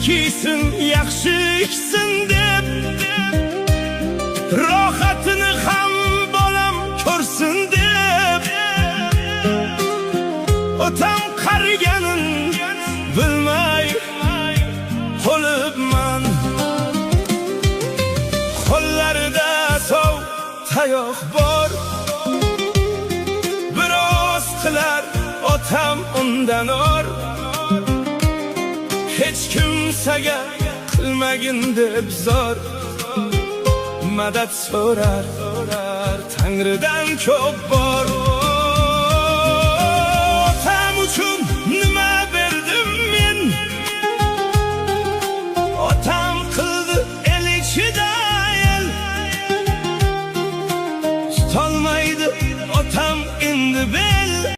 Kiysin, yaxshi ichsin deb, rohatini ham bolam ko'rsin deb. Otam qariganin bilmay qolibman. Qo'llarida sov tayoq bor, biroz qilar otam undan or. Hech kimsaga qilmagin deb zor, madad so'rar Tangridan ko'p bor. Otam uchun nima berdim men? Otam qildi el ichida el. Tutolmaydi otam endi bel.